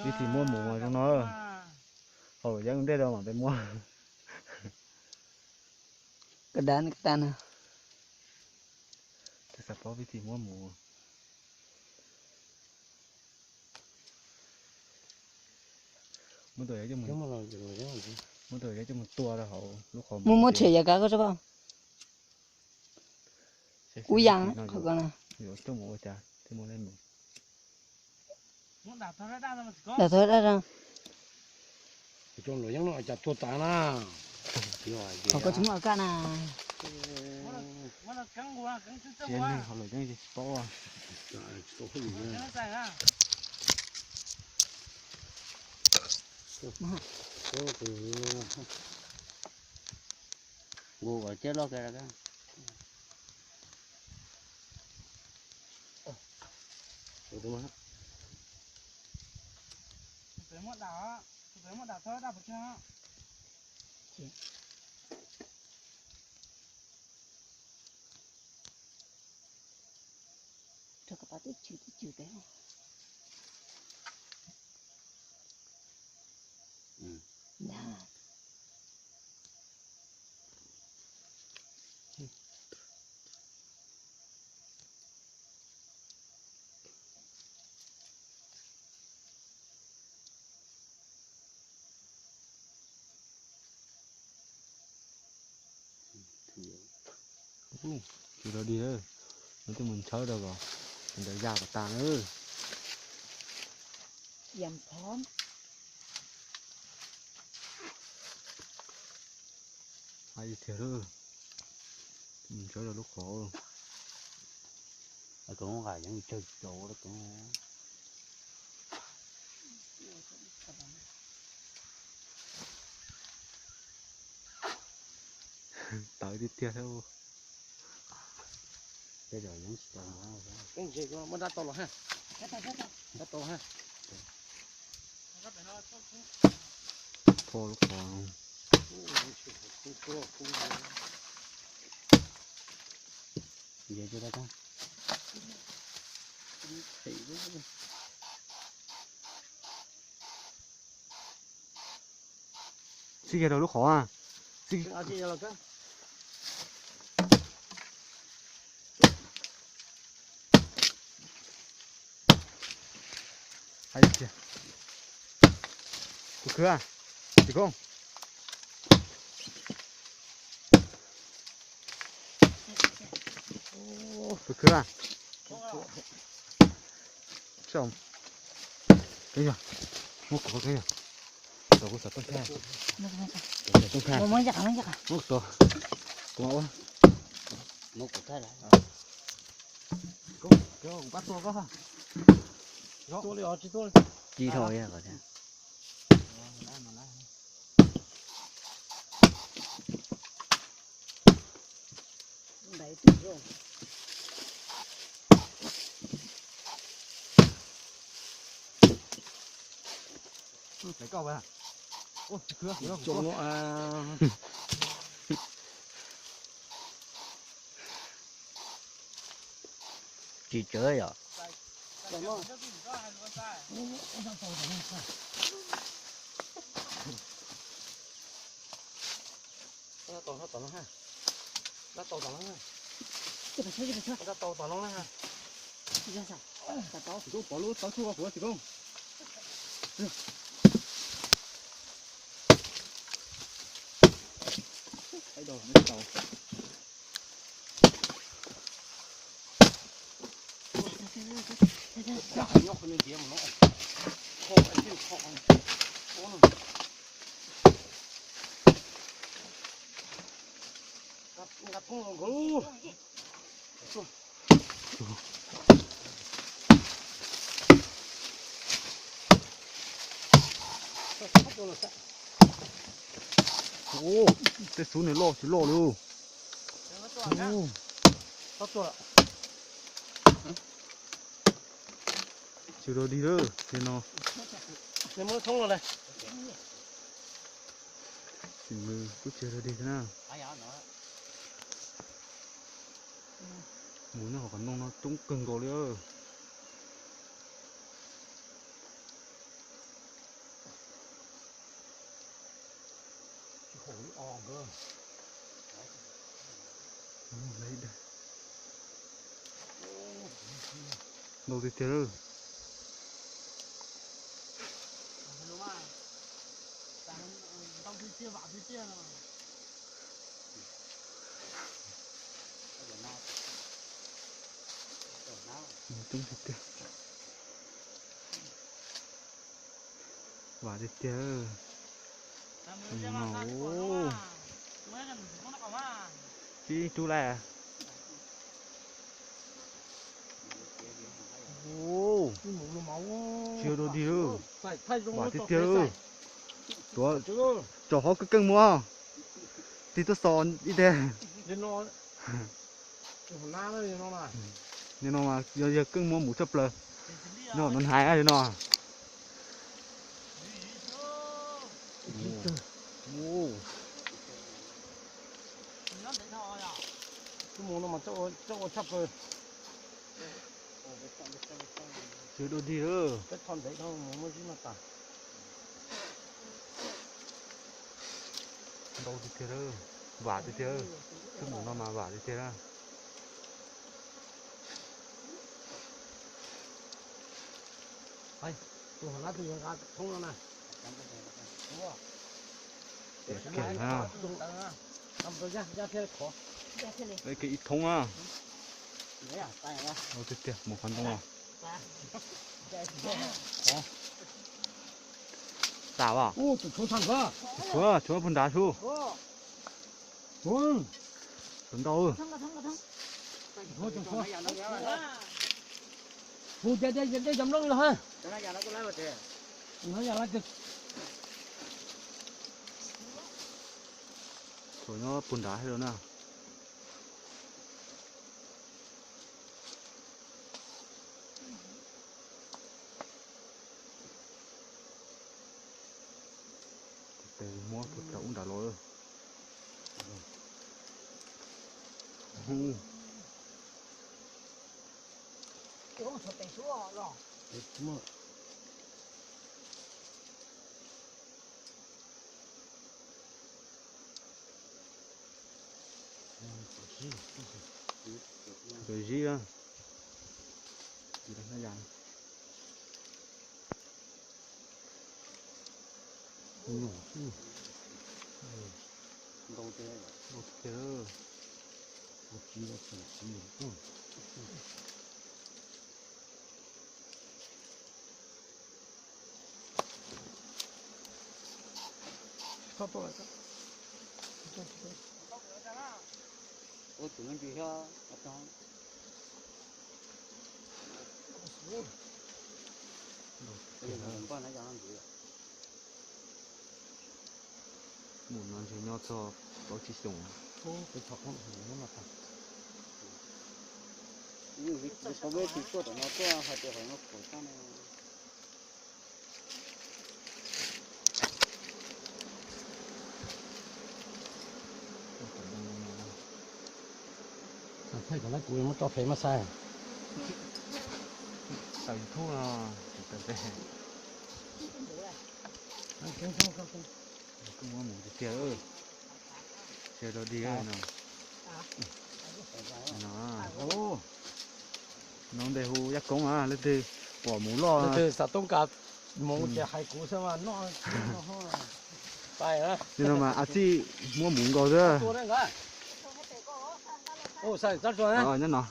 Vib thi muab mus zoo no, haus luam yeeb ntej rau mam pes muab. Koj dav koj tas no. Twb xav paub vib thi muab mus. Muab tus, muab tus coj mus tua rau hauv lub qhov muag. Muab muab rhem yam kav koj tso koj. Kuv yam qhov ko na. Yuav coj mus ua cas thiaj muaj leej mus. Dam thov dab. Coj luam yeeb no cas tuag tas na. Qhov koj tsis muaj kaj na. Tsis yog neeg haus luam yeeb tsis paub. Nqus kom ceb loj kiag. Rau koj pab tib cw tib cw peb. Tsis rau dig lawm, no twb mus ntshawb rau kom ntawd ya kom tas lawm. Hais tiag lawm, mus ntshawb rau lub qhov. Koj nqa yeeb tsawg tau lawm. Tawv tiag tiag thiab. Tej zaum yeeb tsis tau. Muab dab tau los ha. Dab tau los ha. Pho lub qhov. Nce txij kiag rau lub qhov. Hais tiag. Tus khwv, Tsis Koob. Tus khwv. Muab kuv, muab kuv, kuv xav tooj thaj. Tooj thaj. Muab kuv, kuv mam ua. Muab kuv thaj. Kuv pab tua koj. Tua li os, tsis tua li. Ci dhau li os. Tsis tsawg yom. Dab tau tom no ha. Dab tau tom no ha. Tsis Koob pov lub tawb tshuaj kuv Tsis Koob. Nyob qhov ntiav mas no. Nqa poob los nkaus. Ua, tej xub nws loj tsis loj li. Tsis rau dig lawm li no. Sim nws kuj tsis rau dig thiab na. Mus nyob hauv qhov ntoo no coob kawg nkaus li. Ntau tiag tiag. Coob tiag tiag. Vam tiag tiag. Tib tug lawm. Tsis yog dog dig lawm. Vam tiag tiag. Tuav tsom hov keej keej muab. Tig tuaj xos ib teg. Nim no mas yog yawg keej muab mus tshaj plaws. No no hais no. Tsis yog dog dig lawm. Ntau tiag tiag, vam tiag tiag. Twb mus no mas vam tiag tiag na. Tiag tiag na. Ib thoob na. Tiag tiag, mus qhov ntoo. Tas as? Tshuav, tshuav puag nrad xwb. Tshuav ntau. Tshuav nyob puag nrad thiab na. Tes muab puag ta ub nrad los. Zib a. Mus no ntshe nyob txog plaub tsib xyoos. Peb tsis tuaj tom no tuaj hais tias hauv no khuav tag no. Thaij kom lawv kuv muab tso pem mas saib. Tawm YouTube no, tawm pem. Kuj muab mus tiag tiag. Tsis yog dog dig no. No, no npe hu Yaj Koob a, leej twg pom mus loj, leej twg xav toob kas mus ces hais kuv xwb mas noj. Li no mas a txij muab mus nkaus xwb. Nyob no.